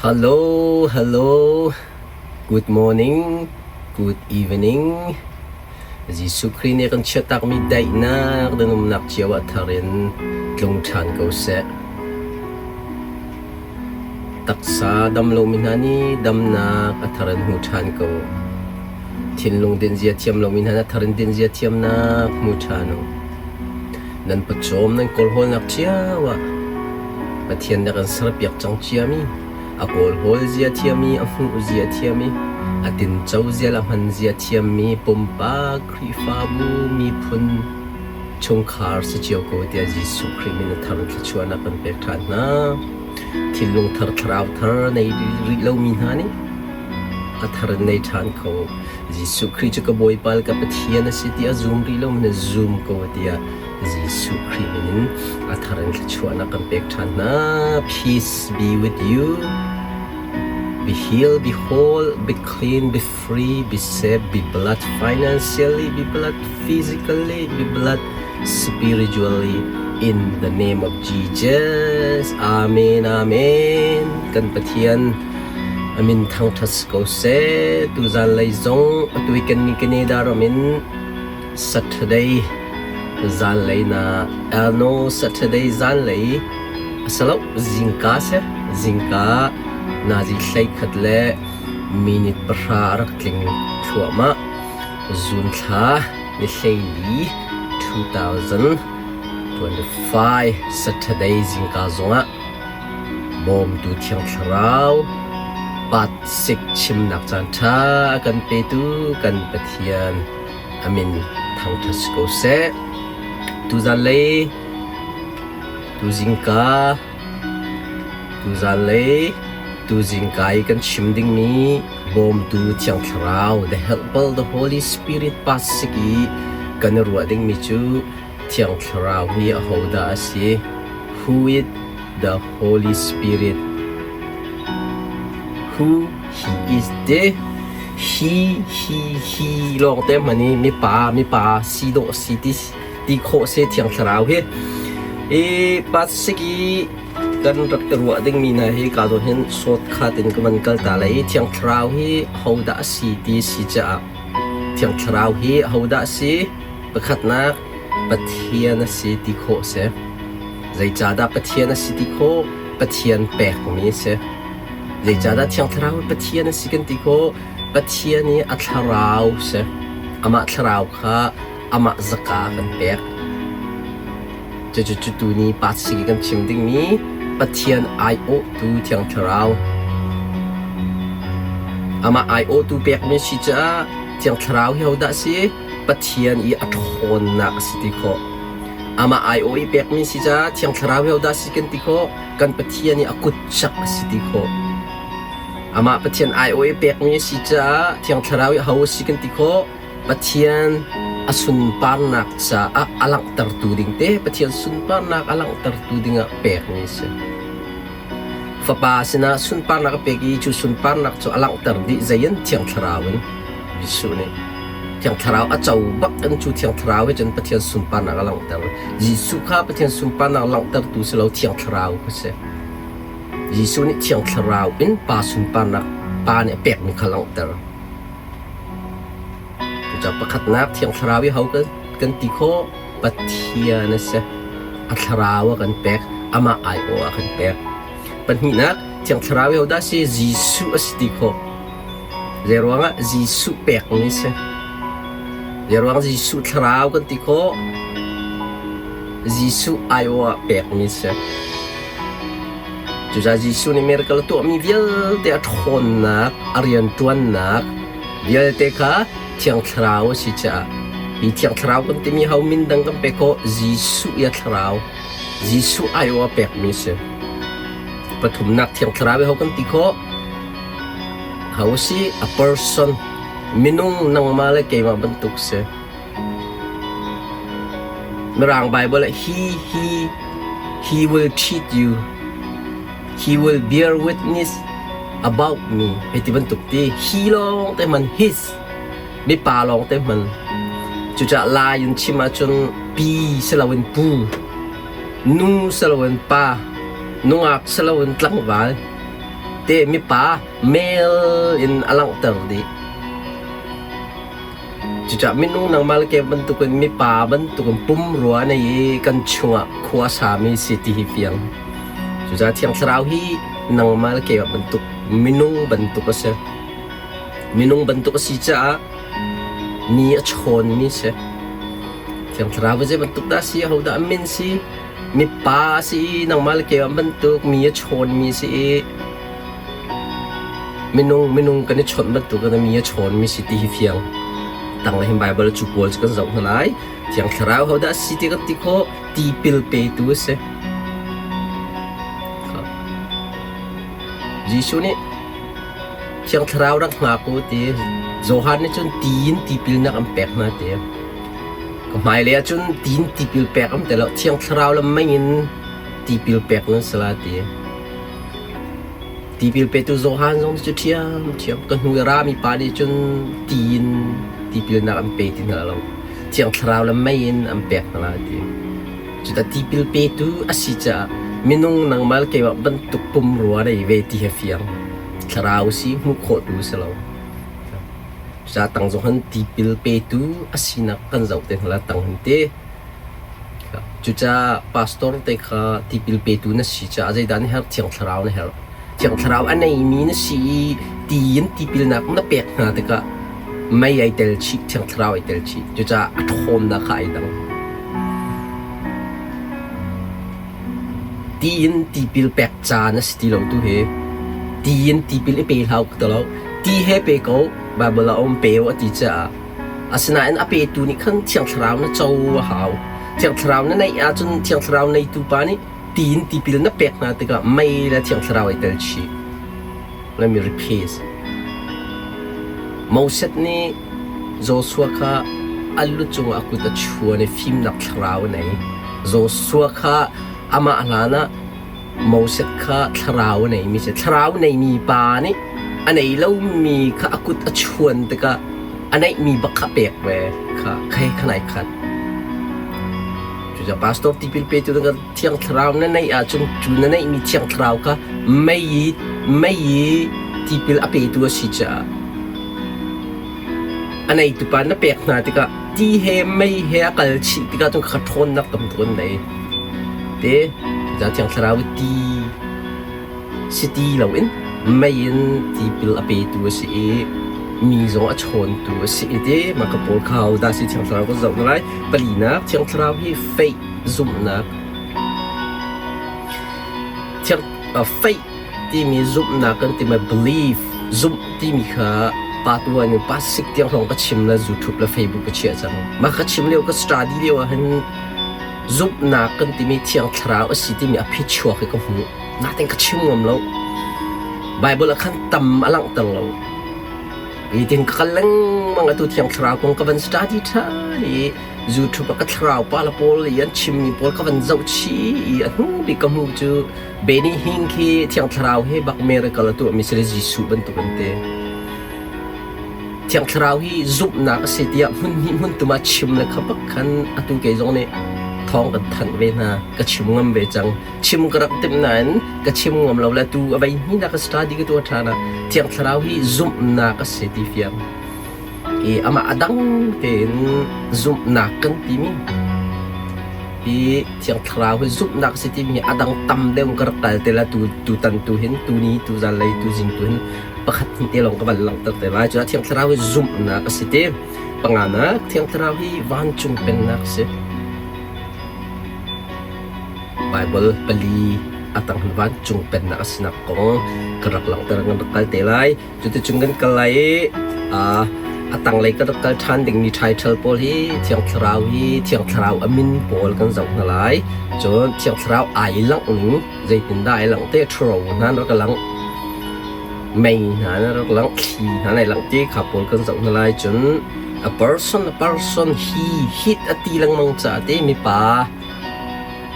Hello, hello. Good morning, good evening. Jesuh Khrih nih kan chiahtakmi daihnak nan umnak cio ah thar in tlung ṭhan ko seh. Taksa dam lomi hna nih damnak a thar in hmu ṭhan ko. Thinlung dinzia thiam lomi hna nih a thar in dinzia thiamnak hmu ṭhan u. Nan pawcawm nan kawlhawlnak cio ah Pathian nih a kan serpiak cang ciami, a kawlhawl zia thiami, a hmuh zia thiami, a tinco zia le a hman zia thiammi pumpak, Khrihfabu, miphun, chungkhar si cio ko tiah Jesuh Khrih min a thar in thluachuahnak kan pek ṭhan hna. Thinlung thar, thlarau thar nei rih lomi hna nih a thar in nei ṭhan kho. Jesuh Khrih cu ka Bawipa le ka Pathian a si ti a zum rih lomi na zum ko tiah Jesuh Khrih min in a thar in thluachuahnak kan pek ṭhan hna. Peace be with you. Be healed, be whole, be clean, be free, be safe, be blessed financially, be blessed physically, be blessed spiritually in the name of Jesus. Amen, amen. Kan Pathian A min thangṭhat si ko seh. Tuzanlei zong atu hi kan ni Canada ram in Saturday zanlei na Elno Saturday zanlei a si lo zingka si zingka nazi 11 le minute 10 a rak tling thluahmah. Zun thla ni 14 2025 Saturday zingka zongah Bawmtu Thiang Thlarau patsik chimnak caanṭha a kan petu kan Pathian a min thangṭhat si ko seh. Tuzanlei, tuzingka, tuzanlei, tuzingka i kan chim dingmi Bawmtu Thiang Thlarau, the Helper, the Holy Spirit patsik i kan i ruah dingmi cu Thiang Thlarau hi ahodah a si? Who is the Holy Spirit? Who he is the he he he lawngte hman i mipa mipa si dawh si ti ti khawh si Thiang Thlarau hi. I pasik i kan rak i ruah dingmi hna hi ka zawn hin shortcut in ka van kal ta lai i Thiang Thlarau hi hodah a si ti si caah Thiang Thlarau hi hodah a si? Pakhatnak, Pathian a si ti khawh a si. Zeicahdah Pathian a si ti khawh? Pathian pekmi a si. Zeicahdah Thiang Thlarau hi Pathian a si kan ti khawh? Pathian i a thlarau si. Amah thlarau kha amah zaka kan pek. Cucu cu tuni pa si kan chim dingmi Pathian aiawhtu Thiang Thlarau. Amah aiawhtu pekmi si caah Thiang Thlarau hi hodah si? Pathian i a ṭhawnnak a si ti khawh. Amah aiawh i pekmi si caah Thiang Thlarau hi hodah si kan ti khawh? Kan Pathian i a kutcak a si ti khawh. Amah Pathian aiawh i pekmi a si caah Thiang Thlarau i aho a si kan ti khawh? Pathian a sunparnak caah a langhtertu ding te Pathian sunparnak a langhtertu dingah pekmi a si. Fapa sinah sunparnak a pek i cu sunparnak cu a langhter dih zei in Thiang Thlarau in Jesuh nih Thiang Thlarau a co bak in cu Thiang Thlarau he cun Pathian sunparnak a langhter. Jesuh kha Pathian sunparnak langhtertu si lo Thiang Thlarau kha si. Jesuh nih Thiang Thlarau in Pa sunparnak Pa nih a pekmi kha langhter. Cucaah pakhatnak Thiang Thlarau i ho kan ti khawh? Pathian a si. A thlarau a kan pek. Amah aiawh a kan pek. Pahnihnak Thiang Thlarau i hodah a si? Jesuh a si ti khawh. Zeiruangah Jesuh pekmi a si. Zeiruang Jesuh thlarau kan ti khawh? Jesuh aiawh ah pekmi a si. Cucaah Jesuh nih miracle a tuahmi vialte a ṭhawnnak, a rianṭuannak vialte kha Thiang Thlarau a si caah hi Thiang Thlarau kan timi ho min dang kan pek khawh Jesuh i a thlarau, Jesuh aiawh a pekmi a si. Pathumnak Thiang Thlarau i ho kan ti khawh? Ho a si? A person, minung nangmah le keimah bantuk si. Mirang Bible ah he he he will cheat you. He will bear witness about me. Hei ti bantuk ti he lawng te hman his mipa lawng te hman. Cucaah Lai in chim ahcun pi si loin pu, nu si loin pa, nungak si loin tlangval. Te mipa male in a langhter dih. Cucaah minung nangmah le kei bantukin mipa bantukin pumrua nei i kan chungah khua a sami si ti hi fiang. Cucaah Thiang Thlarau hi nangmah le keimah bantuk minung bantuk a si. Minung bantuk a si caah mi a chawnmi si. Thiang Thlarau hi zei bantuk dah a si, ahodah a min si, mipa a si i nangmah le keimah bantuk mi a chawnmi si i Minung minung kan i chawnh bantuk in mi a chawnmi si ti hi fiang. Tang hin Baibal cu pawl cu kan zoh hna lai. Thiang Thlarau hodah a si ti kan ti khawh? Tipil petu a si. Jesuh nih Thiang Thlarau rak hngak u ti Johan nih cun ti in tipilnak an pek hna ti. Ka hmailei ah cun ti in tipil pek am ti lo. Thiang Thlarau le mei in tipil pek nan si la ti. Tipil petu Johan zong cu ṭhiamṭhiam ka hnu i rami pa nih cun ti in tipilnak an pe ti hna lo. Thiang Thlarau le mei in an pek hna lai ti. Cuta tipil petu a si caah minung nangmah le keimah bantuk pumrua nei ve ti he fiang. Thlarau si hmuh khawh tu si lo. Cucaah tang zong han tipil petu a sinak kan zoh te hna la tang hin te. Cucaah pastor te kha tipil petu na si caah zeidah na herh? Thiang Thlarau na herh. Thiang Thlarau a neimi na si i ti in tipilnak na pek hna tikah mei ai tel chih, Thiang Thlarau ai tel chih. Cucaah a ṭhawnnak kha ai dang. Ti in tipil pek caan a si ti lo tu hi. Ti in tipil i pe hlah u ti lo. Ti he pe ko, Baibal ah a um pe u a ti caah Asinain a petu nih khan Thiang Thlarau na co a hau. Thiang Thlarau na neih ahcun Thiang Thlarau neitu pa nih ti in tipil na pek hna tikah mei le Thiang Thlarau ai tel chih. Let me repeat. Moses nih Joshua kha a lu cungah a kut a chuan i fimnak thlarau a nei. Joshua kha amah hlan ah Moses kha thlarau a neimi si. Thlarau neimi pa nih a nei lomi kha a kut a chuan tikah a neihmi bak kha pek ve kha khai kha nai khat. Cucaah pastor tipil petu na thiang thlarau na neih ahcun cu na neihmi thiang thlarau kha mei i mei i tipil a petu a si caah a neitu pa na pek hna tikah ti he mei he a kal chih tikah cun kha ṭhawnnak tam tuk an nei. Te cucaah Thiang Thlarau i ti si ti loin mei in tipil a petu a si i mi zong a chawntu a si i ti mah ka pawl kha hodah si Thiang Thlarau kan zoh hna lai. Palinak Thiang Thlarau hi faith zumhnak Thiang faith timi zumhnak kan timi belief zumh timi kha pa tuan in pa sik tiang hlong ka chim le YouTube le Facebook ka chiah cang. Mah ka chim lio ka study lio ah hin zumhnak kan timi thiang thlarau a si timi a phichuak hi ka hmu. Natin ka chim ngam lo. Bible ah khan tam a langhter lo. Nitin ka kal lengmang atu thiang thlarau kong ka van study ṭhan i YouTube ah ka thlarau pa le pawl i an chimmi pawl ka van zoh chih i a hnu bik ka hmuh cu Benny Hinn khi thiang thlarau he bak miracle a tuahmi si le Jesuh bantuk an ti. Thiang thlarau hi zumhnak a si tiah hmun hnih hmun tum ah chim le kha bak khan atu kei zong nih thawng kan thanh ve hna. Ka chim ngam ve cang. Chim ka rak timh nain ka chim ngam lo le tu a vei hnih nak ka study ka tuah ṭhan ah Thiang Thlarau hi zumhnak a si ti fiang. I amah a dang tein zumhnak kan timi hi Thiang Thlarau hi zumhnak a si timi hi a dang tam deuh ka rak kal te la tu tutan tu hin tu ni tu zan lei tu zing tu hin pakhat hnih te lawng ka van langhter te lai. Cucaah Thiang Thlarau hi zumhnak a si ti. Panganak Thiang Thlarau hi vancung pennak a si. Baibal pali a tang vancung pennak a sinak kong ka rak langhter kan rak kal te lai. Cuticun kan kal lai i a tanglei kan rak kal ṭhan dingmi title pawl hi Thiang Thlarau hi Thiang Thlarau a min pawl kan zoh hna lai. Cun Thiang Thlarau ai langh ning zeitindah ai langh te ṭhuro hna an rak langh mei hna an rak langh thli hna an ai langh ti kha pawl kan zoh hna lai. Cun a person a person hi hit a ti lengmang caah te mipa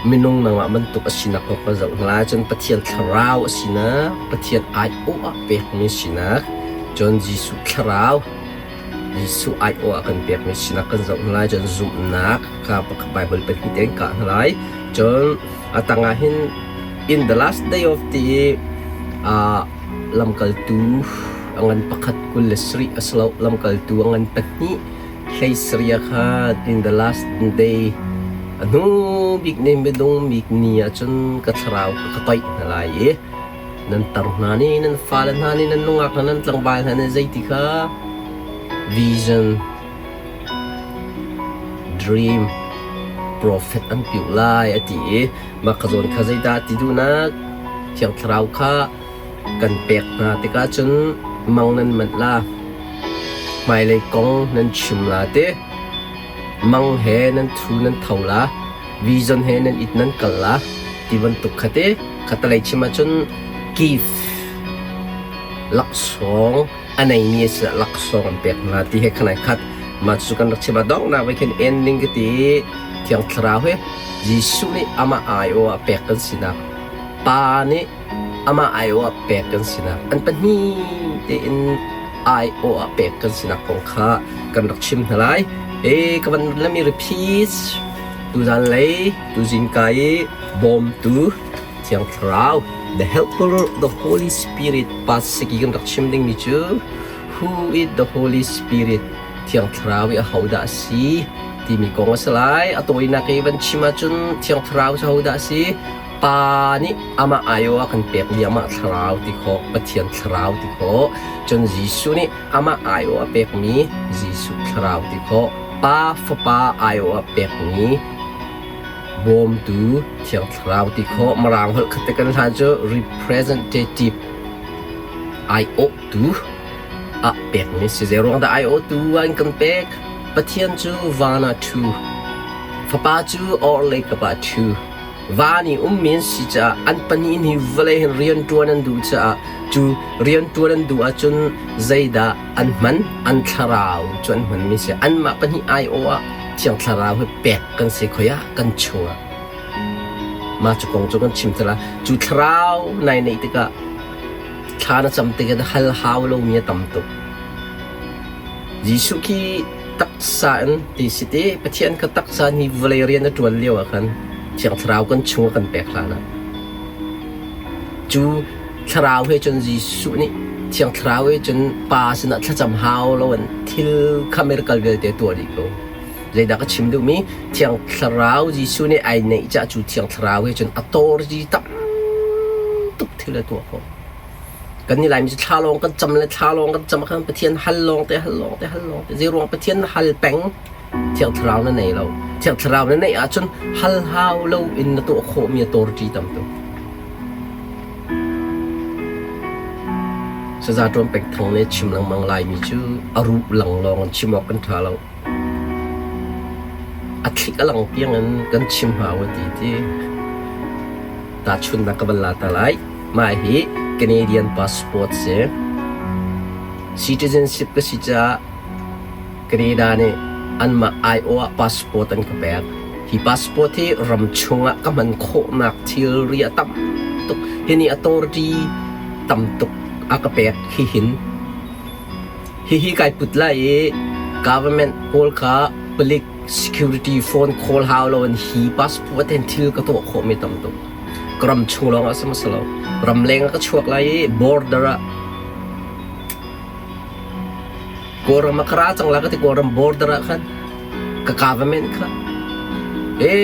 Minung nangmah bantuk a sinak kong kan zoh hna lai. Cun Pathian thlarau a sinak, Pathian aiawh ah pekmi sinak, cun Jesuh thlarau, Jesuh aiawh ah kan pekmi sinak kan zoh hna lai. Cun zumhnak kha Bible pahnih tein kah hna lai. Cun a tangah hin in the last day of the Lamkaltu a ngan pakhat 27 a si lo, lamkaltu a ngan pahnih 17 ah khan in the last day a hnu bik ni midung bik ni ah cun ka thlarau kha ka toih hna lai i nan tar hna nih nan fale hna nih nan nungak hna nan tlangval hna nih zeiti kha vision dream prophet an piuh lai a ti i mah ka zawn kha zeidah ti duhnak Thiang Thlarau kha kan pek hna tikah cun mang nan manh la hmailei kong nan chim la ti mang he nan thu nan tho la vision he nan it nan kal la ti bantuk kha te khatalei chim ahcun gift laksawng a neimi a si laksawng an pek hna ti he khan ai khat mah cu kan rak chim ah donghnak voi khin ending ka ti Thiang Thlarau he Jesuh nih amah aiawh ah pek kan sinak Pa nih amah aiawh ah pek kan sinak an pahnih tein aiawh ah pek kan sinak kong kha kan rak chim hna lai. E ka van let me repeat tuzan lei tuzing ka i bawmtu Thiang Thlarau the helper the Holy Spirit pasiki kan rak chim dingmi cu who is the Holy Spirit Thiang Thlarau i ahodah a si timi kong a si lai. A tawinak i van chim ahcun Thiang Thlarau cu ahodah a si? Pa nih amah aiawh a kan pekmi amah Thlarau ti khawh, Pathian Thlarau ti khawh. Cun Jesuh nih amah aiawh a pekmi Jesuh Thlarau ti khawh. Pa Fapa aiawh a pekmi bawmtu Thiang Thlarau ti khawh. Mirang holh khat te kan hlan cu representative aiawhtu ah pekmi si. Zeiruang dah aiawhtu an kan pek? Pathian cu van ah ṭhu, Fapa cu orhlei kap ah ṭhu. Van i ummi an si caah an pahnih in hi vawlei hin rianṭuan an duh caah cu rianṭuan an duh ahcun zeidah an hman? An thlarau cu an hmanmi si. Anmah pahnih aiawh ah Thiang Thlarau hi pek kan si khoi ah kan chungah. Mah cu kong cu kan chim te lai. Cu thlarau nai neih tikah thla na cam tikah hal hau lomi a tam tuk. Jesuh khi taksa in ti si ti Pathian kha taksa in hi vawlei rian a ṭuan lio ah khan Thiang Thlarau kan chung a kan pek hlan ah cu Thlarau he cun Jesuh nih Thiang Thlarau he cun Pa sinah thlacam hau loin thil kha miracle vialte tuah dih ko. Zeidah ka chim duhmi Thiang Thlarau Jesuh nih ai neih cah cu Thiang Thlarau he cun a tawrzi tam tuk thil a tuah khawh. Kan nih Laimi cu thla lawng kan cam le thla lawng kan cam khan Pathian hal lawng te hal lawng te hal lawng te zeiruang Pathian na hal peng Thiang Thlarau na nei lo. Thiang Thlarau na neih ahcun hal hau lo in na tuah khawhmi a tawrṭi tam tuk. Saza Ṭuan Pek Thang nih chim lengmang Laimi cu a ruh lang lawng in chim awk kan ṭha lo. A thlik a lang tiang in kan chim hau a ti ti. Tahchunhnak ka van la ta lai. Mah hi Canadian passport si. Citizenship ka si caah Canada nih anmah aiawh ah passport an ka pek. Hi passport hi ram chungah ka hman khawhnak thilri a tam tuk. Hi nih authority tam tuk a ka pek hihin. Hihi kai put lai i government pawl kha palik security phone call hau lo in hi passport hin thil ka tuah khawhmi tam tuk. Ka ram chung lawng ah si hmasa lo. Ramleng ah ka chuak lai i border ah Kawlram ah ka ra cang la ka ti Kawlram border ah khan ka government kha e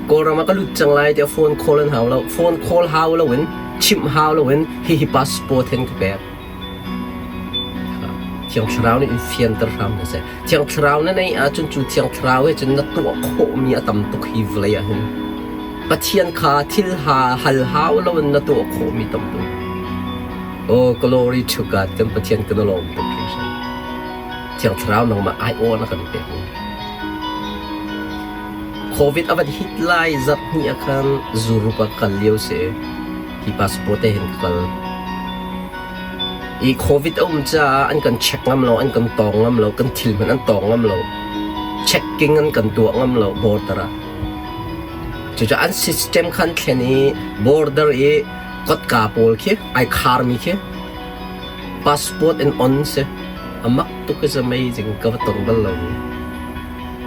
Kawlram ah ka lut cang lai tiah phone call an hau lo. Phone call hau lo in chimh hau lo in hihi passport hin ka pek. Thiang Thlarau nih in fianter hram hna seh. Thiang Thlarau na neih ahcun cu Thiang Thlarau he cun na tuah khawhmi a tam tuk hi vawlei ah hin. Pathian kha thil ha hal hau loin na tuah khawhmi tam tuk. Oh, glory to God, kan Pathian kan lawm tuk hringhran. Thiang Thlarau nangmah aiawh na kan pek. Covid a van hit lai zarh hnih ah khan Zurup ah kal lio si. Hi passport te hin ka kal. I COVID a um caah an kan check ngam lo, an kan tawng ngam lo, kan thil hmanh an tawng ngam lo. Checking an kan tuah ngam lo border ah. Cucaah an system khan thlen i border i kotka pawl khi ai kharmi khi passport in on si. A mak tuk is amazing ka va ton bal lo.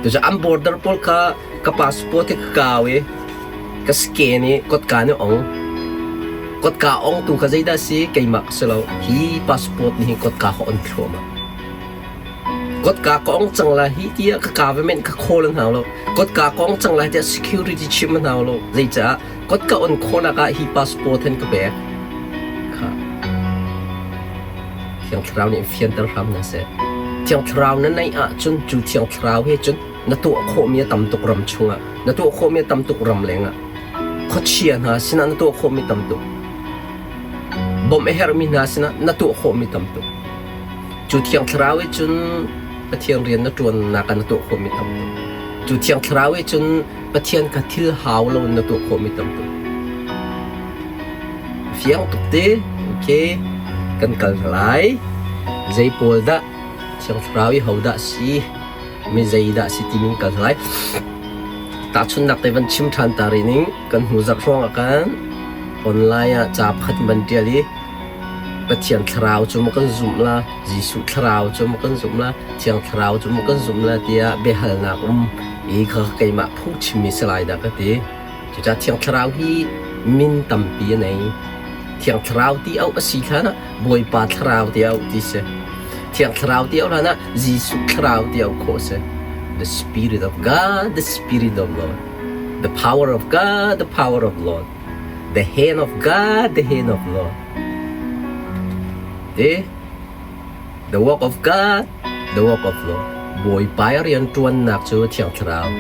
Cucaah an border pawl kha ka passport hi ka kau i ka scan i kotka nih ong. Kotka ongtu kha zeidah si? Keimah ka si lo. Hi passport nih hin kotka ka on thluahmah. Kotka ka ong cang lai hi tiah ka government ka call an hau lo. Kotka ka ong cang lai tiah security chim an hau lo. Zeicah? Kotka on khawhnak ah hi passport hin ka pek. Kha. Thiang Thlarau nih fianter hram hna seh. Thiang Thlarau na neih ahcun cu Thiang Thlarau he cun na tuah khawhmi a tam tuk ram chungah, na tuah khawhmi a tam tuk ram lengah. Khuachia hna sinah na tuah khawhmi tam tuk. Bawmh a herhmi hna sinah na tuah khawhmi tam tuk. Cu Thiang Thlarau he cun Pathian rian na ṭuannak ah na tuah khawhmi tam tuk. Cu Thiang Thlarau he cun Pathian kha thil hau loin na tuah khawhmi tam tuk. Fiang tuk te. Okay. Kan kal lai. Zei pawl dah Thiang Thlarau i hodah si? Mi zei dah si timi kan kal lai. Tahchunhnak te van chim ṭhan ta rih ning. Kan hnu zarh hrawng ah khan online ah ca pakhat van ṭial i Pathian Thlarau cu maw kan zumh la, Jesuh Thlarau cu maw kan zumh la, Thiang Thlarau cu maw kan zumh la tiah biahalnak um i kha keimah phungchimmi si lai dah ka ti. Cucaah Thiang Thlarau hi min tampi a nei. Thiang Thlarau ti auh a si hlan ah Bawipa Thlarau ti auh ti si. Thiang Thlarau ti auh hlan ah Jesuh Thlarau ti auh khawh si. The Spirit of God, the Spirit of Lord. The power of God, the power of Lord. The hand of God, the hand of Lord. The, the work of God, the work of Lord. Bawipa i rianṭuannak cu Thiang Thlarau.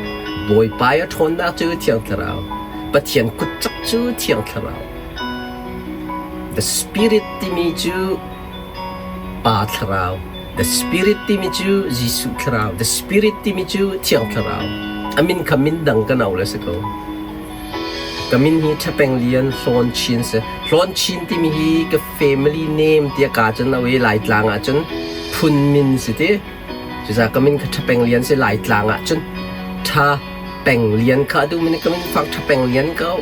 Bawipa i a ṭhawnnak cu Thiang Thlarau. Pathian kutcak cu Thiang Thlarau. The Spirit timi cu Pa Thlarau. The Spirit timi cu Jesuh Thlarau. The Spirit timi cu Thiang Thlarau. A min kha min dang kan au le si ko. Ka min hi Ṭhapeng Lian Hlawn Chin si. Hlawn Chin timi hi ka family name tiah kaa cun lo i Laitlang ah cun phun min si ti. Cucaah ka min kha Ṭhapeng Lian si Laitlang ah cun Ṭha Peng Lian kha a duhmi nih ka min fak Ṭhapeng Lian ko.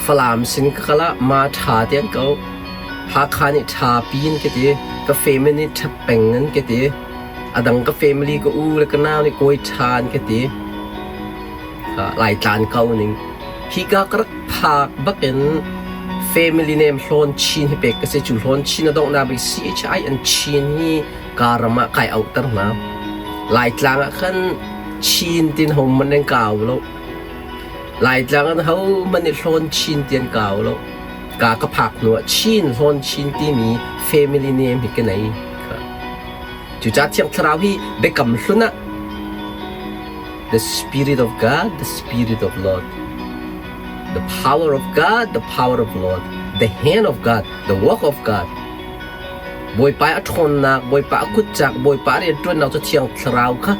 Falam sin ka kal ah Ma Ṭha ti an ko. Hakha nih Ṭha Pi an ka ti. Ka family nih Ṭhapeng an ka ti. A dang ka family ka u le ka nau nih Kawi Ṭha an ka ti. Laitlan ko ning. Hika ka rak phak bakin family name Hlawn Chin hi pek ka si. Cu Hlawn Chin a donghnak bik CHI an Chin hi ka ram ah kai auhter hna. Laitlang ah khan Chin tin ho man an kau lo. Laitlang an ho man i Hlawn Chin ti an kau lo. Ka ka phak hnu ah Chin Hlawn Chin timi family name hi ka nei. Cucaah Thiang Thlarau hi biakam hlun ah The Spirit of God, the Spirit of Lord. The power of God, the power of Lord. The hand of God, the work of God. Bawipa a ṭhawnnak, Bawipa a kutcak, Bawipa a rianṭuannak cu Thiang Thlarau kha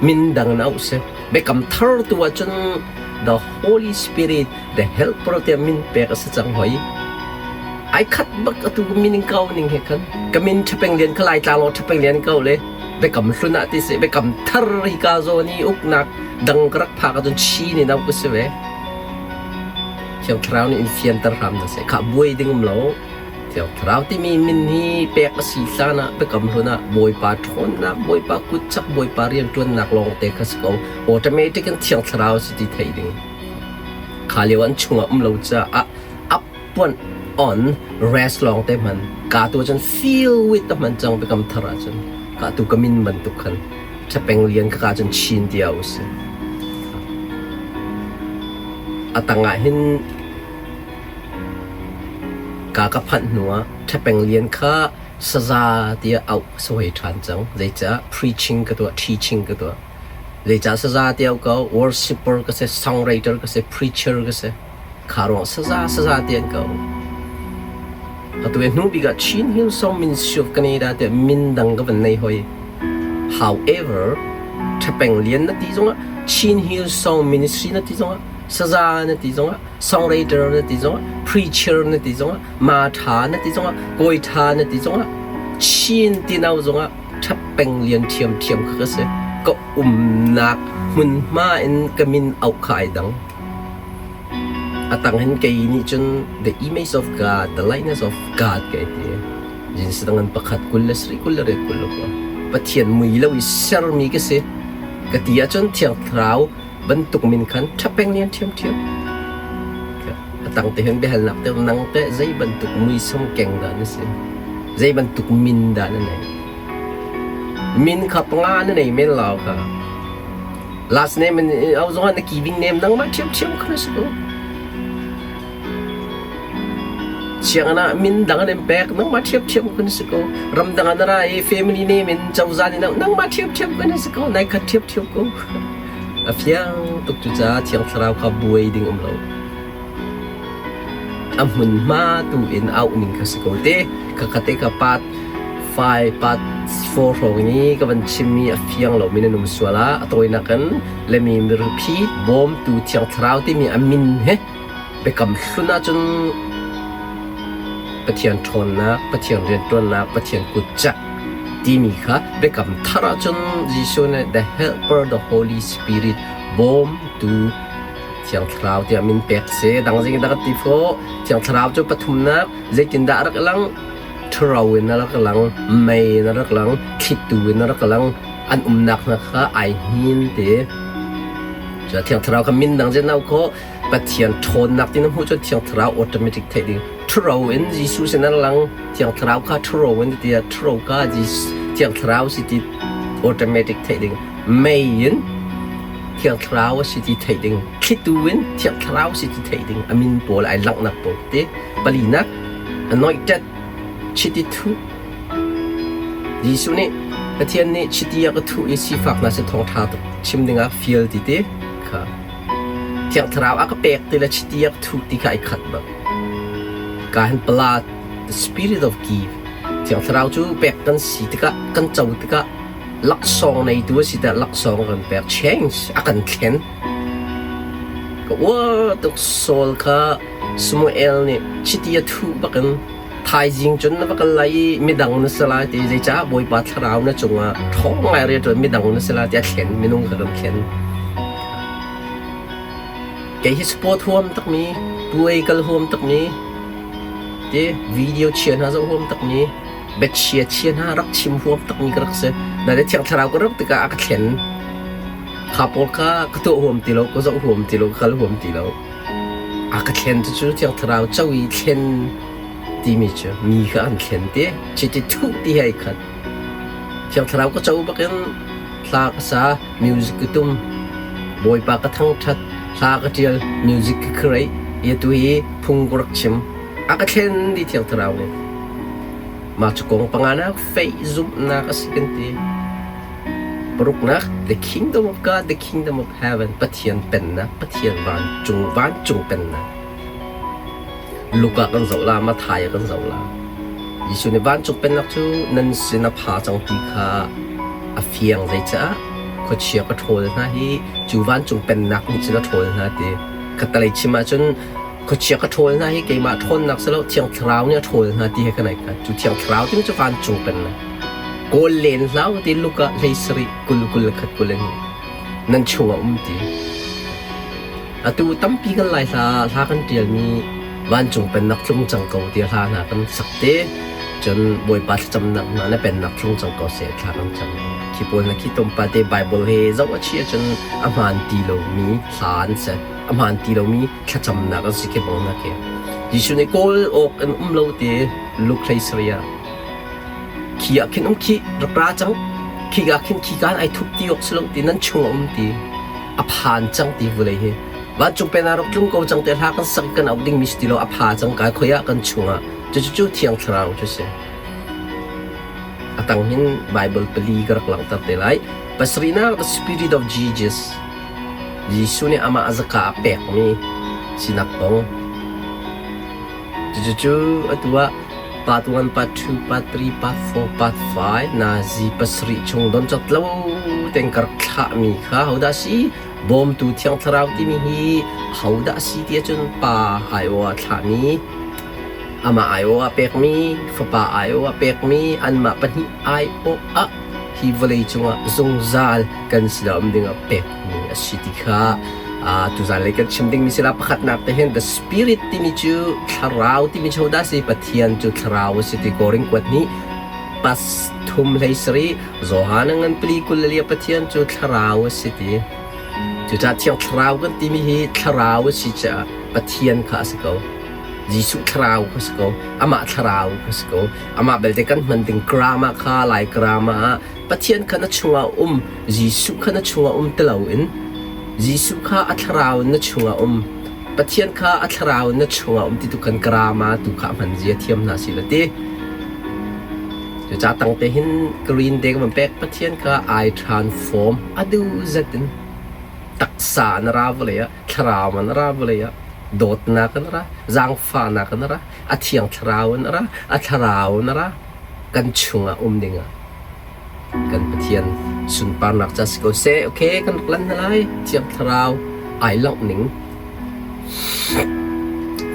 min dang in auh si. Biakam thar tu ahcun the Holy Spirit, the Helper tiah min pek a si cang hoi. Ai khat bak atu min in kau ning he khan. Ka min ṭhapeng lian kha Laitlang law ṭhapeng lian kau le biakam hlun ah ti seh biakam thar hika zawn i uknak dang ka rak phak ahcun Chin in auh ka si ve. Thiang Thlarau nih in fianter hram hna seh. Khah buai ding um lo. Thiang Thlarau timi min hi pek a si hlan ah biakam hlun ah Bawipa ṭhawnnak, Bawipa kutchak, Bawipa rianṭuannak lawngte kha si ko. Automatic in Thiang Thlarau si ti theih ding. Kha lio an chungah um lo caah up puan on rest lawng te hman ka tu cun feel with te hman cang biakam thar ahcun ka tu ka min bantuk khan Ṭhapeng lian ka ka cun chin tia u si a tangah hin ka ka phanh hnu ah Ṭhapeng lian kha saza tiah auh sawai ṭhan cang zeicah preaching ka tuah teaching ka tuah zeicah saza tiah ko worshipper ka si songwriter ka si preacher ka si Kha ruang saza saza te an ko. Atu hnu bik ah Chin Hill Song Ministry of Canada tiah min dang ka van nei hoi. However, Ṭhapeng Lian na ti zongah Chin Hill Song Ministry na ti zongah saza na ti zongah songwriter na ti zongah preacher na ti zongah ma ṭha na ti zongah kawi ṭha na ti zongah Chin tinau zongah Ṭhapeng Lian ṭhiamṭhiam kha ka si. Ka umnak hmunhma in ka min auh kha ai dang. A tang hin kei nih cun the image of God, the likeness of God ka ti. Jinsi dang an pakhat 27 28 20 ko. Pathian mui lo i sermi ka si. Ka ti ahcun Thiang Thlarau bantuk min khan ṭhapeng lian ṭhiamṭhiam. A tang te hin biahalnak te nang teh zei bantuk muisam keng dah na si? Zei bantuk min dah na nei? Min kha panga na nei men lo kha. Last name in au zong ah na giving name nangmah ṭhiamṭhiam kha na si ko. Sianginn ah min dang an in pek nangmah ṭhiamṭhiam kun si ko. Ramdang ah na ra i family name in cozah nih nangmah ṭhiamṭhiam kun si ko. Nai khat ṭhiamṭhiam ko. A fiang tuk cucaah Thiang Thlarau kha buai ding um lo. A hmunhma tu in auh ning kha si ko te. Khakhat te ka part 5, part 4 hrawng i ka van chimmi a fiang lomi nan um sual ah a tawinak in lemi mirphi bawmtu Thiang Thlarau timi a min he Biakam hlun ahcun Pathian ṭhawnnak, Pathian rianṭuannak, Pathian kutcak timi kha biakam thar ahcun Jesuh nih the Helper, the Holy Spirit, bawmtu Thiang Thlarau tiah min pek si. Dang zing dah ti fawh. Thiang Thlarau cu pathumnak zeitindah a rak lang? Ṭhuro in a rak lang, mei in a rak lang, thlitu in a rak lang. An umnak hna kha ai hnin te. Thiang Thlarau kha min dang zen au khawh. Pathian ṭhawnnak ti na hmuh cun Thiang Thlarau automatic theih ding. Ṭhuro in Jesuh sin an lang. Thiang Thlarau kha ṭhuro in tiah ṭhuro kha Thiang Thlarau si ti automatic theih ding. Mei in Thiang Thlarau a si ti theih ding. Thlitu in Thiang Thlarau si ti theih ding. A min pawl ai langhnak pawl te. Palinak anointed chiti thuh. Jesuh nih Pathian nih chiti a ka thuh i sifak hna sin thawngṭha chim dingah fial ti te kha Thiang Thlarau a ka pek ti le chiti a ka thuh ti kha ai khat bak. Ka hin pala the spirit of give. Thiang Thlarau cu pek kan si tikah kan co tikah laksawng neitu a si tiah laksawng a kan pek. Change a kan thlen. Ka uar tuk Saul kha Samuel nih chiti a thuh bakin thaizing cun na va kal lai i midang na si lai ti zeicah Bawipa thlarau na cungah ṭhawng ngai rianṭuan midang na si lai ti a thlen minung kha kan thlen. Kei hi sport huam takmi, puai kal huam takmi, ti video chia hna zoh huam takmi, biachia chia hna rak chim huam takmi ka rak si. Na le Thiang Thlarau ka rak tikah a ka thlen. Kha pawl kha ka tuah huam ti lo, ka zoh huam ti lo, ka kal huam ti lo. A ka thlen cucu Thiang Thlarau co i thlen timi cu mi kha an thlen ti. Chiti thuh ti he ai khat. Thiang Thlarau ka co bakin hla ka sa, music ka tum, Bawipa ka thangṭhat, hla ka ṭial, music ka create, i atu hi phung ka rak chim. A ka thlen dih Thiang Thlarau nih. Mah cu kong panganak faith zumhnak a si kan ti. Paruknak, the kingdom of God, the kingdom of heaven, Pathian pennak, Pathian vancung, vancung pennak. Luka kan zoh la, Matthai kan zoh la. Jesuh nih vancung pennak cu nan sin a pha cang ti kha a fiang zeicah khuachia ka ṭhawl hna hi cu vancung pennak nih cun a ṭhawl hna ti. Khattalei chim ahcun khuachia ka ṭhawl hna hi keimah ṭhawnnak si lo Thiang Thlarau nih a ṭhawl hna ti he kan ai khat. Cu Thiang Thlarau timi cu vancung pennak. Kawl len hlah ti Luka hlei sarih 20 21 22 nan chungah um ti. Atu tampi kan lai hla hla kan ṭialmi vancung pennak tlung cang ko ti hla hna kan sak te cun Bawipa thlacamnak hna na pennak tlung cang ko seh thla kan cam. Khi pawl na khi tlawmpal te Bible he zoh a chi ahcun a hmaan ti lomi hla an si. A hmaan ti lomi thlacamnak an si khi bang na khi. Jesuh nih kawl awk an um lo ti Luke hlei sarih ah Khi ah khin um khi rak ra cang. Khika khin khika ai thup ti awk si lo ti nan chung a um ti. A phan cang ti vulei hi. Vancung pen ah rak tlung ko cang te hla kan sak kan auh ding mi si ti lo a pha cang kai khoi ah kan chung ah cucu cu thiang thlarau cu si. A tang hin Bible pali ka rak langhter te lai. Pasarihnak the spirit of Jesus. Jesuh nih amah a zaka a pekmi sinak kong. Cucu atu ah part 1, part 2, part 3, part 4, part 5 nazi pasarih chung don cawt lo tein ka rak thlahmi kha hodah a si? Bawmtu Thiang Thlarau timi hi hodah a si ti ahcun Pa aiawh ah thlahmi, amah aiawh ah pekmi, Fapa aiawh ah pekmi, anmah pahnih aiawh ah hi vawlei cungah zungzal kan sinah um dingah pekmi a si ti kha tuzan lei kan chim dingmi si la pakhatnak te hin the spirit timi cu thlarau timi cu dah si Pathian cu thlarau a si ti Korin kuat nih pas thum hlei sari Johan ngan pali 22 Pathian cu thlarau a si ti. Cucaah Thiang Thlarau kan timi hi thlarau a si caah Pathian kha a si ko. Jesuh thlarau kha si ko. Amah thlarau kha si ko. Amah belte kan hman ding grammar kha Lai grammar ah Pathian kha na chungah um, Jesuh kha na chungah um ti loin Jesuh kha a thlarau in na chungah um, Pathian kha a thlarau in na chungah um ti tu khan grammar tu kha a hman zia thiam hna si la ti. Cucaah tangte hin green te ka van pek Pathian kha ai transform a duh zet in taksa na ra vawlei ah thlarau na ra vawlei ah dawtnak na ra zaangfahnak na ra a thiang thlarau na ra a thlarau na ra kan chungah um dingah kan Pathian sunparnak ca si ko seh. Okay, kan rak lan hna lai. Thiang Thlarau ai langh ning.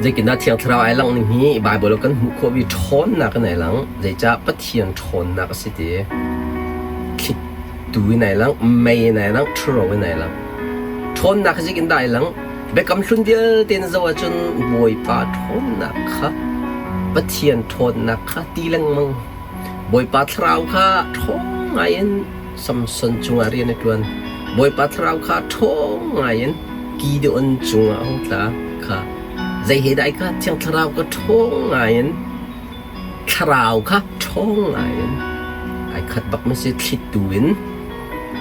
Zeitindah Thiang Thlarau ai langh ning hi Bible kan hmuh khawh mi ṭhawnnak in ai lang. Zeicah Pathian ṭhawnnak a si ti. Thlitu in ai lang, mei in ai lang, ṭhuro in ai lang. Ṭhawnnak hi zeitindah ai lang? Biakam hlun vialte na zoh ahcun Bawipa ṭhawnnak kha Pathian ṭhawnnak kha ti lengmang. Bawipa thlarau kha ṭhawng ngaiin Samson cungah rian a ṭuan. Bawipa thlarau kha ṭhawng ngaiin Gideon cungah a hung tla kha. Zei he dah kha Thiang Thlarau kha ṭhawng ngaiin thlarau kha ṭhawng ngaiin ai khat bak ma si thlitu in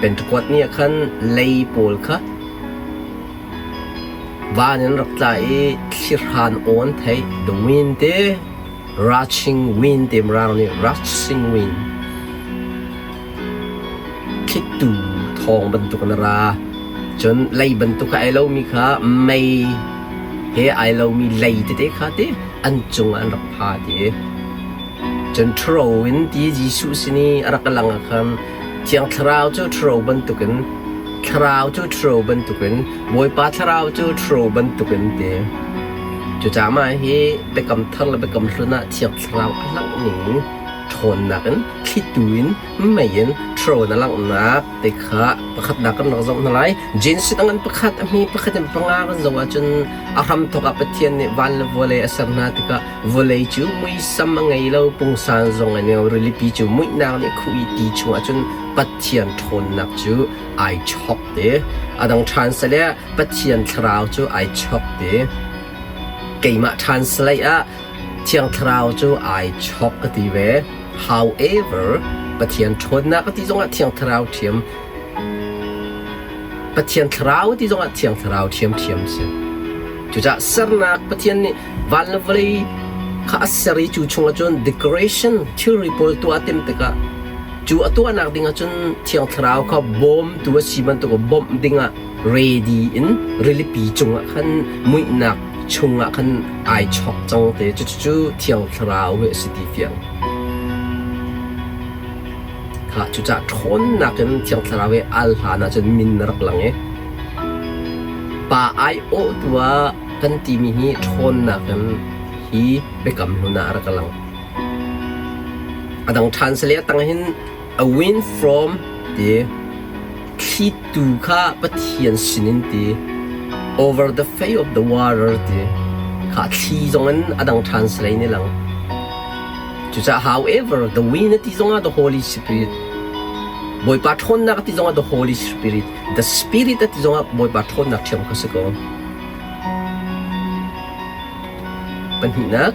Pentecost ni ah khan lei pawl kha van in rak tla i thlihran awn theih the wind te Rushing wind ti Mirang nih rushing wind thlitu thawng bantuk in a ra. Cun lei bantuk a ai lomi kha mei he ai lomi lei tete kha ti an cungah an rak pha ti. Cun ṭhuro in ti Jesuh sin i a rak lang ah khan Thiang Thlarau cu ṭhuro bantukin Thlarau cu ṭhuro bantukin Bawipa Thlarau cu ṭhuro bantukin ti. Cucaah mah hi Biakam Thar le Biakam Hlun ah Thiang Thlarau a langh ning ṭhawnnak in thlitu in mei in ṭhuro in a langhnak ti kha pakhatnak kan rak zoh hna lai. Genesis a ngan pakhat, a hmi pakhat in panga kan zoh ahcun a hramthawk ah Pathian nih van le vawlei a ser hna tikah vawlei cu muisam a ngei lo, pungsan zong a ngei lo, rilipi cu muihnak nih a khuh i ti chungah cun Pathian ṭhawnnak cu ai chok te. A dang ṭhan sale Pathian thlarau cu ai chok te. Keimah translate ah Thiang Thlarau cu ai chok ka ti ve. However, Pathian ṭhawnnak ka ti zongah Thiang Thlarau ṭhiam Pathian Thlarau ti zongah Thiang Thlarau ṭhiamṭhiam si. Cucaah sernak Pathian nih van le vawlei kha a ser i cu chungah cun decoration thilri pawl tuah a timh tikah cu a tuahnak dingah cun Thiang Thlarau kha bawmtu a si bantuk bawmh dingah ready in rilipi cungah khan muihnak chungah khan ai chok cang te cucu Thiang Thlarau hi a si ti fiang. Kha cucah ṭhawnnak in Thiang Thlarau hi al hlan ahcun min na rak lang i pa ai awhtu ah kan timi hi ṭhawnnak in hi biakam hlun ah a rak lang. A dang ṭhan sale a tang hin a wind from ti Thlitu kha Pathian sinin ti over the face of the water ti kha thli zongin a dang ṭhan salei ni lang. Cucaah however the wind a ti zongah the Holy Spirit Bawipa ṭhawnnak a ti zongah the Holy Spirit the Spirit a ti zongah Bawipa ṭhawnnak ṭhiam kha si ko. Pahnihnak,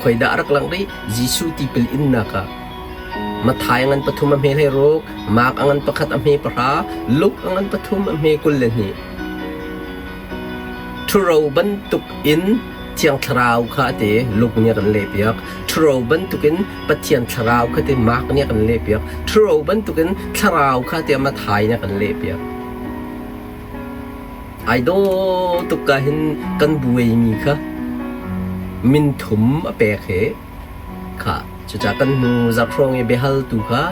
khoidah a rak langh rih? Jesuh tipil innak ah Matthai a ngan pathum a hme 16, Mark a ngan pakhat a hme pahra, Luke a ngan pathum a hme 22. Ṭhuro bantuk in Thiang Thlarau kha a ti, Luke nih a kan lehpiak. Ṭhuro bantukin Pathian Thlarau kha ti, Mark nih a kan lehpiak. Ṭhuro bantukin Thlarau kha tiah Matthai nih a kan lehpiak. Ai dawh tuk ka hin kan buaimi kha minthum a pek hi Kha cucaah kan hnu zarh hrawng i biahaltu kha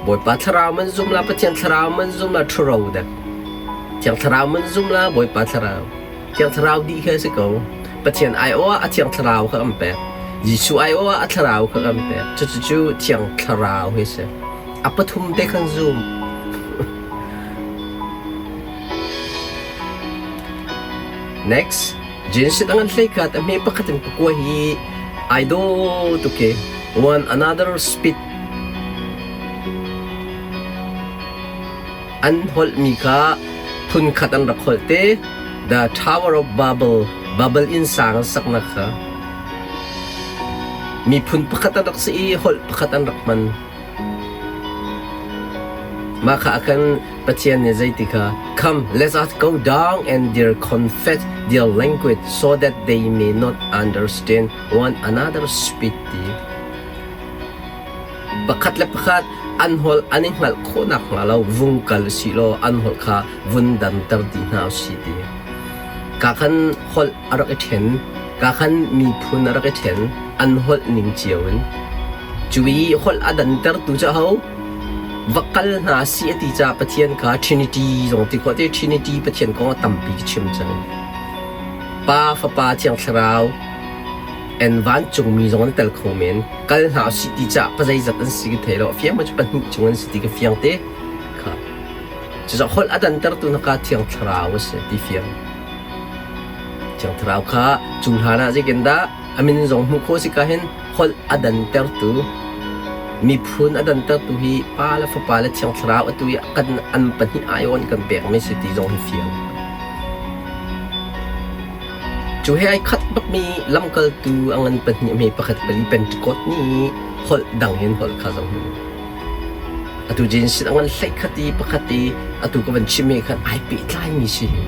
Bawipa Thlarau man zum la, Pathian Thlarau man zum la, ṭhuro dek. Thiang Thlarau man zum la, Bawipa Thlarau. Thiang Thlarau dih khi a si ko. Pathian aiawh ah a Thiang Thlarau kha kan pek. Jesuh aiawh ah a Thlarau kha kan pek. Cucu Thiang Thlarau hi a si. A pathum te khan zum. Next. Genesis a ngan hleikhat a hme pakhat in pakua hi ai daw tuk i one another speed an holhmi kha Phunkhat an rak holh te. The Tower of Babel, Babel innsang an saknak kha miphun pakhat an rak si i holh pakhat an rak hman. Mah kha a kan Pathian nih zeiti kha Come, let us go down and their confess their language so that they may not understand one another speak ti. Pakhat le pakhat an holh an i hngalh khawh nakhnga lo vung kal usih law an holh kha vun danter dih hna usih ti. Ka khan holh a rak i ṭhen, ka khan miphun a rak i ṭhen, an holh ning cio in. Cu i holh a dantertu cu aho? Va kal hna si a ti caah Pathian kha Trinity zong ti khawh te Trinity Pathian kong a tampi ka chim cang. Pa, Fapa, Thiang Thlarau, and vancungmi zong an tel kho men. Kal hna usih ti caah pazeizat an si ka thei lo. A fiang ma cu pahnih cung an si ti ka fiang te. Kha. Cucaah holh a dantertu na ka Thiang Thlarau a si ti fiang. Thiang Thlarau kha cu hlan ah zeitin dah a min zong hmuh khawh si ka hin holh a dantertu miphun a dantertu hi Pa le Fapa le Thiang Thlarau atu i kan an pahnih aiawn kan pekmi si ti zong hi fiang. Cu he ai khat bakmi lamkaltu a ngan pahnih hme pakhat pali Pentecost ni holh dang in holh kha zong hi. Atu Genesis a ngan hlei khat i pakhat i atu ka van chim he khan ai pehtlaimi si hi.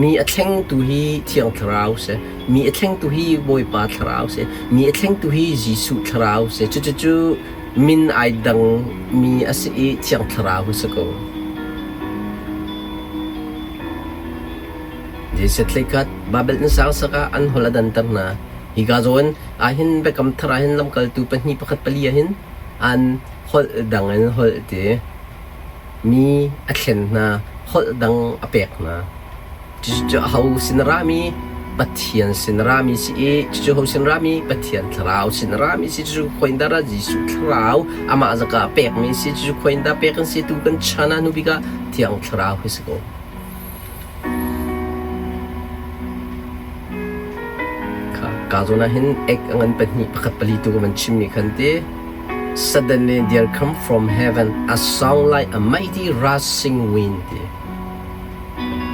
Mi a thlengtu hi Thiang Thlarau si. Mi a thlengtu hi Bawipa Thlarau si. Mi a thlengtu hi Jesuh Thlarau si. Cucu min ai dang mi a si i Thiang Thlarau hi si ko. Jesuh tleikhat Babel in sang sak ah an holh a danter hna. Hika zawn ahhin Biakam Thar ahhin lamkaltu pahnih pakhat pali ahhin an holh dang in holh ti. Mi a thlen hna, holh dang a pek hna. Cucu aho sin a rami? Pathian sin a rami si i cucu ho sin rami? Pathian Thlarau sin a rami si. Cucu khuaindah ra Jesuh Thlarau amah zaka pekmi si. Cucu khuaindah pek an si tu kan chan ah hnu bik ah Thiang Thlarau hi si ko. Ka zawn ah hin ek a ngan pahnih pakhat pali tu ka van chimmi khan ti. Suddenly there come from heaven a sound like a mighty rushing wind ti.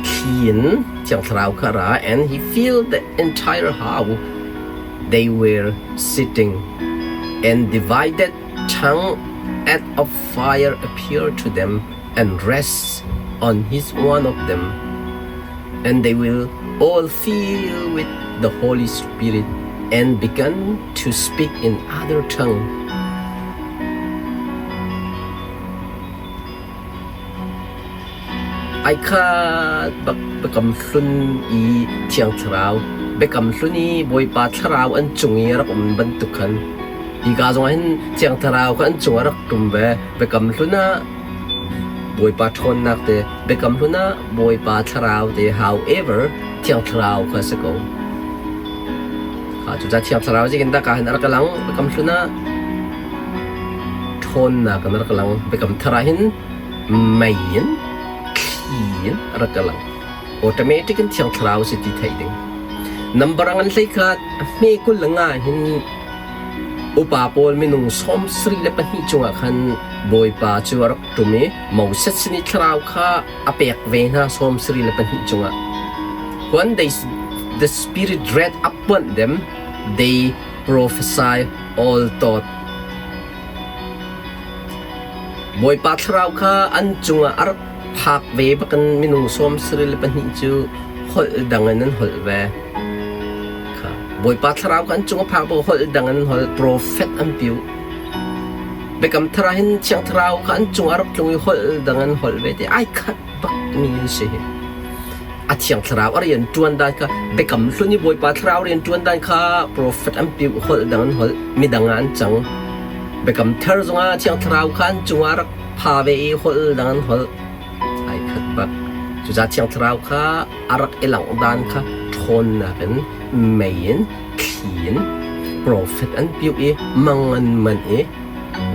Thli in Thiang Thlarau kha a ra and he filled the entire house they were sitting and divided tongue as of fire appeared to them and rest on each one of them and they will all fill with the Holy Spirit and began to speak in other tongue. Ai khat bak Biakam Hlun i Thiang Thlarau, Biakam Hlun i Bawipa Thlarau an cung i a rak um bantuk khan hika zongah hin Thiang Thlarau kha an cungah rak ṭum ve. Biakam Hlun ah Bawipa ṭhawnnak te, Biakam Hlun ah Bawipa Thlarau te, however, Thiang Thlarau kha a si ko. Cucaah Thiang Thlarau zeitindah ka hin a rak lang? Biakam Hlun ah ṭhawnnak in a rak lang. Biakam Thar ah hin mei in thli in a rak lang. Automatic in Thiang Thlarau si ti theih ding. Number a ngan hlei kha hme 25 hin upa pawl minung 74 cungah khan Bawipa cu a rak ṭum i Moses sin i thlarau kha a pek ve hna 74 cungah. When they, the Spirit read upon them, they prophesy all thought. Bawipa thlarau kha an cungah a rak phak ve bakin minung 74 cu holh dang in an holh ve. Kha Bawipa thlarau kha an cung a phak bak holh dang in an holh profet an piu. Biakam Thar ah hin Thiang Thlarau kha an cungah a rak tlung i holh dang in holh ve ti ai khat bak mi an si hi. A Thiang Thlarau a rian ṭuan dan kha Biakam Hlun i Bawipa Thlarau rian ṭuan dan kha profet an piu holh dang an holh midang ah an cang. Biakam Thar zongah Thiang Thlarau kha an cungah a rak pha ve i holh dang an holh. Ai khat bak. Cucaah Thiang Thlarau kha a rak i langh dan kha ṭhawnnak in mei in thli in profet an piu i mang an manh i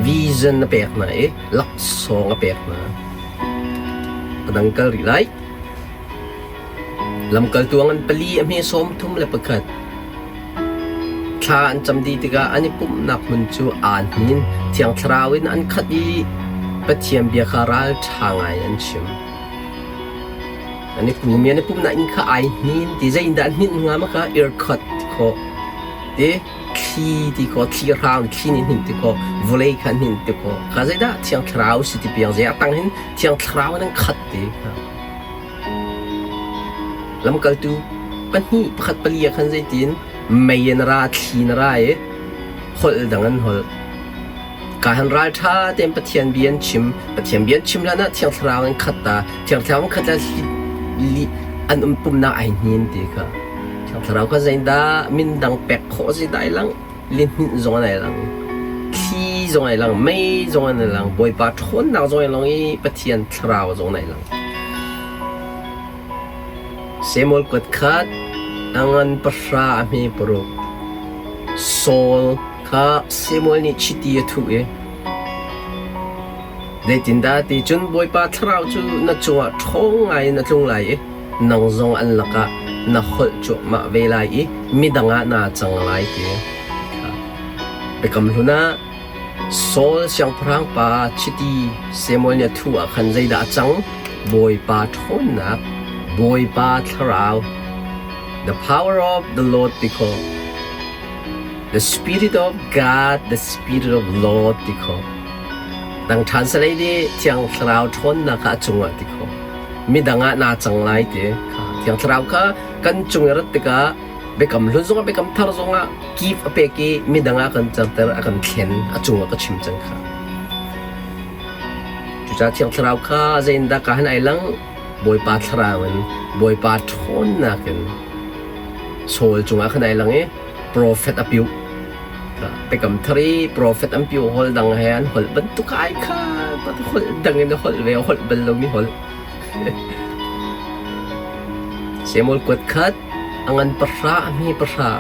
vision a pek hna i laksawng a pek hna. A dang kal rih lai. Lamkaltu an pali a hme 31. Thla an cam dih tikah an i pumhnak hmun cu aa hnin. Thiang Thlarau in an khat i Pathian bia kha ralṭha ngai an chim. An i pum i an i pumhnak inn kha ai hnin ti zeitindah an hninh hnga ma kha irkhot ti khawh ti thli ti khawh thli hrang thli nih hninh ti khawh vawlei kha hninh ti khawh kha zeidah Thiang Thlarau si ti piang zei a tang hin Thiang Thlarau in an khat ti kha Lamkaltu pahnih pakhat pali ah khan zeitin mei in a ra thli in a ra i holh dang an holh. Ka han ralṭha tein Pathian bia an chim. Pathian bia an chim hlan ah Thiang Thlarau in khat ta. Thiang Thlarau in khat le li an um pumnak ai hnin ti kha. Thiang Thlarau kha zeidah min dang pek khawh zeidah ai lang lihninh zong an ai lang. Thli zong ai lang, mei zong an ai lang, Bawipa ṭhawnnak zong ai lang i Pathian Thlarau zong an ai lang. Samuel kuat khat a ngan pahra a hme paruk. Saul kha Samuel nih chiti a thuh i, Zeitindah ti cun Bawipa Thlarau cu na cungah ṭhawng ngaiin a tlung lai i nang zong an lakah na holh cuahmah ve lai i midang ah naa cang lai ti. Biakam Hlun ah Saul siangpahrang pa chiti Samuel nih a thuh ah khan zeidah a cang? Bawipa ṭhawnnak, Bawipa Thlarau, the power of the Lord ti khawh. The Spirit of God, the Spirit of Lord ti khawh. Dang ṭhan salei nih Thiang Thlarau ṭhawnnak kha a cungah ti khawh. Midang ah naa cang lai ti kha. Thiang Thlarau kha kan cung i rat tikah Biakam hlun zongah biakam thar zongah kip a pek i midang ah kan certer a kan thlen a cungah ka chim cang kha. Cucaah Thiang Thlarau kha zeiindah ka han ai lang Bawipa Thlarau in Bawipa ṭhawnnak in Saul cungah khan ai lang i profet a piuh. Biakam thar i profet an piuh holh dang he an holh bantuk ai kha holh dang in a holh ve a holh bal lomi holh. Samuel kuat khat a ngan pahra a hme pahra.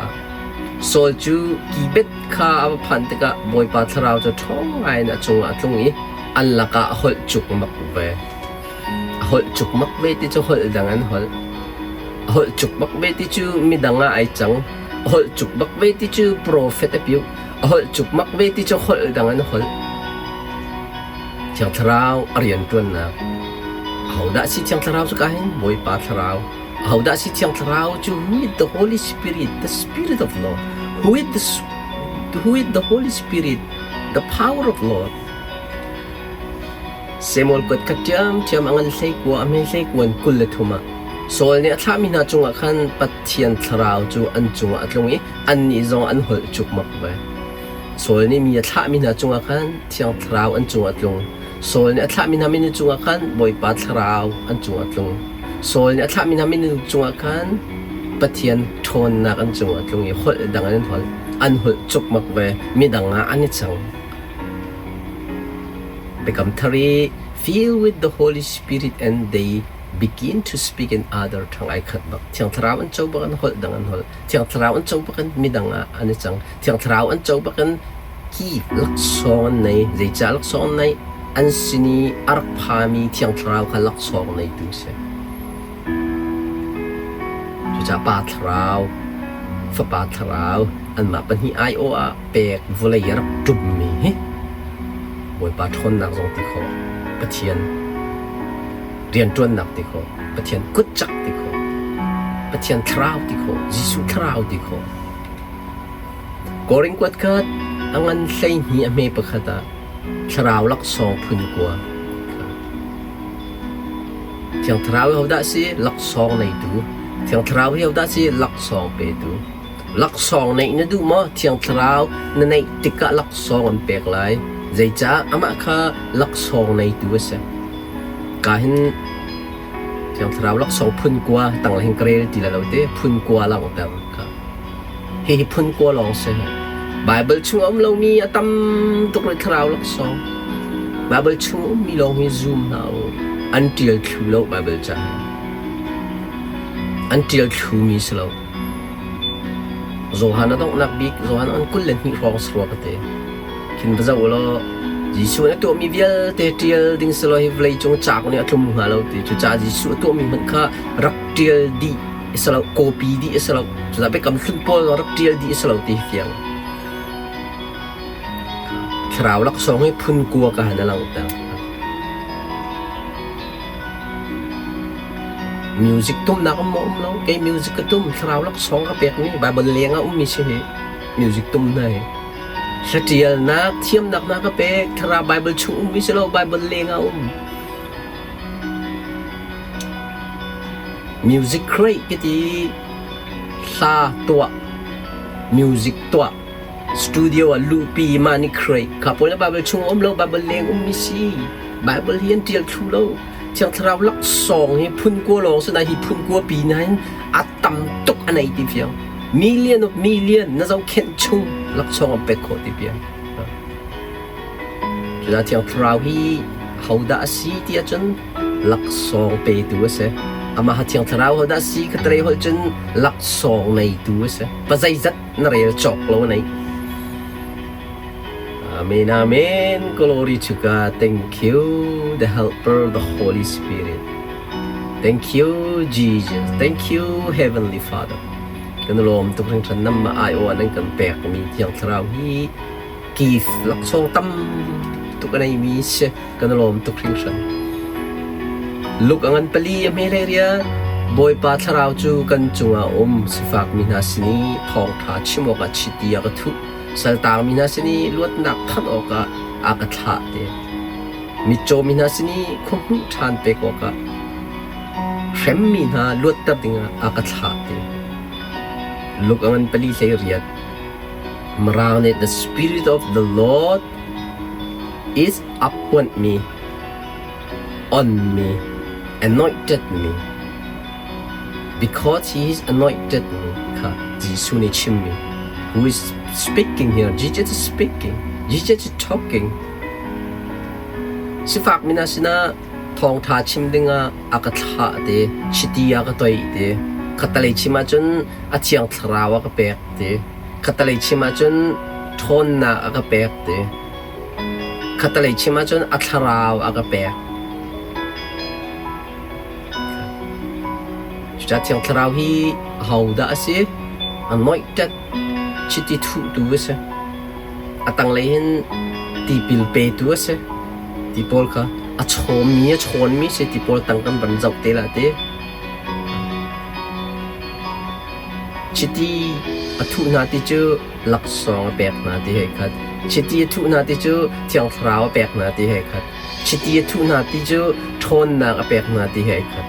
Saul cu Gibet kha a va phanh tikah Bawipa thlarau cu ṭhawng ngaiin a cungah a tlung i an lakah a holh cukmak ve. A holh cukmak ve ti cu holh dang an holh. A holh cukmak ve ti cu midang ah ai cang. A holh cukmak ve ti cu profet a piuh. A holh cukmak ve ti cu holh dang an holh. Thiang Thlarau a rianṭuannak. Ahodah si Thiang Thlarau cu ka hin? Bawipa Thlarau. Ahodah si Thiang Thlarau cu? Who is the Holy Spirit? The Spirit of Lord. Who is the, who is the Holy Spirit? The power of Lord. Samuel kuat kha ṭhiamṭhiam a ngan hleikua a hme hleikuan 23 ah Saul nih a thlahmi hna cungah khan Pathian Thlarau cu an cungah a tlung i annih zong an holh cukmak ve. Saul nih mi a thlahmi hna cungah khan Thiang Thlarau an cungah a tlung. Saul nih a thlahmi hna minung cungah khan Bawipa Thlarau an cungah a tlung. Saul nih a thlahmi hna minung cungah khan Pathian ṭhawnnak an cungah a tlung i holh dang in an holh. An holh cukmak ve, midang ah an i cang. Biakam Thar i Fill with the Holy Spirit and they begin to speak in other tongue ai khat bak. Thiang Thlarau an co bak an holh dang an holh. Thiang Thlarau an co bak in midang ah an i cang. Thiang Thlarau an co bak in ki laksawng an nei. Zeicah laksawng an neih? An sin i a rak phami Thiang Thlarau kha laksawng neitu si. Cucaah Pa Thlarau, Fapa Thlarau anmah pahnih aiawh ah pek vawlei a rak ṭummi hi Bawipa ṭhawnnak zong ti khawh, Pathian rianṭuannak ti khawh, Pathian kutcak ti khawh, Pathian Thlarau ti khawh, Jesuh Thlarau ti khawh. Korin kuat khat a ngan 12 a hme pakhat ah Thlarau laksawng phun kua. Thiang Thlarau hi hodah si? Laksawng neitu. Thiang Thlarau hi hodah si? Laksawng petu. Laksawng neih na duh maw? Thiang Thlarau na neih tikah laksawng an pek lai. Zeicah? Amah kha laksawng neitu a si. Ka hin Thiang Thlarau laksawng phun kua tang hin ka rel ti la lo te phun kua langhter kha. Hihi phun kua lawng si. Baibal chung a um lomi a tam tuk rih thlarau laksawng. Baibal chung a ummi lawng hi zum hna u. An ṭial thlu lo Baibal ca hi. An ṭial thlumi si lo. Johan a donghnak bik Johan an 22 hrawng si rua ka ti. Khin va zoh u law Jesuh nih a tuahmi vialte ṭial ding si law hi vawleicung cauk nih a tlum hnga lo ti. Cucaah Jesuh a tuahmi hmanh kha rak ṭial dih a si lo, kawpi dih a si lo. Cucaah biakam hlun pawl rak ṭial dih a si lo ti hi fiang. Thlarau laksawng hi phun kua ka han a langhter. Music tumnak um maw um lo? Kei music ka tum, thlarau laksawng ka pekmi Bible leng ah ummi si hi. Music tum hna hi. Hlatialnak, thiamnak hna ka pek, thlarau Bible chung ummi si lo, Bible leng ah um. Music create ka ti, hla tuah, music tuah. Studio ah luhpi mah nih create. Kha pawl na Bible chung um lo, Bible leng ummi si. Bible hi an ṭial thlu lo. Thiang Thlarau laksawng hi phun kua lawng si na hi phun kua pi nain a tam tuk a nei ti fiang. Million of million na zohkhenh chung laksawng an pek khawh ti piang. Cudah Thiang Thlarau hi hodah a si ti ahcun laksawng petu a si. Amah Thiang Thlarau hodah a si ka tere holh cun laksawng neitu a si. Pa zeizat na rel cawk lo nei. Amen, amen. Glory to God. Thank you, the Helper, the Holy Spirit. Thank you, Jesus. Thank you, Heavenly Father. Kan lawm tuk hringhran nam ma ai aw nan kan pek mi Thiang Thlarau hi kif laksawng tam tuk a nei mi si kan lawm tuk hringhran. Luk a ngan pali a hme hlei riat. Bawipa thlarau cu kan cungah um sifak mi hna sin i thawngṭha chim awkah chiti a ka thuh. Saltang mi hna sin i luatnak thanh awkah a ka thlah te. Mitcaw mi hna sin i khuahmuh ṭhan pek awkah hremmi hna luatter dingah a ka thlah te. Luk a ngan pali hlei riat. Mirang nih the spirit of the Lord is upon me, on me, anointed me. Because he is anointed me kha Jesuh nih chimmi. Who is speaking here? Jesus is speaking. Jesus is talking. Sifak mina sinah thawngṭha chim dingah a ka thlah te, chiti a ka toih te, khatalei chim ahcun a thiang thlarau a ka pek te, khatalei chim ahcun ṭhawnnak a ka pek te, khatalei chim ahcun a thlarau a ka pek. Cucaah Thiang Thlarau hi ahodah a si? Anointed chiti thuhtu a si. A tanglei hin tipil petu a si. Ti pawl kha a chawmmi a chawnmi si ti pawl tang kan van zoh te la ti. Chiti a thuh hna ti cu laksawng a pek hna ti hei khat. Chiti a thuh hna ti cu Thiang Thlarau a pek hna ti hei khat. Chiti a thuh hna ti cu ṭhawnnak a pek hna ti hei khat.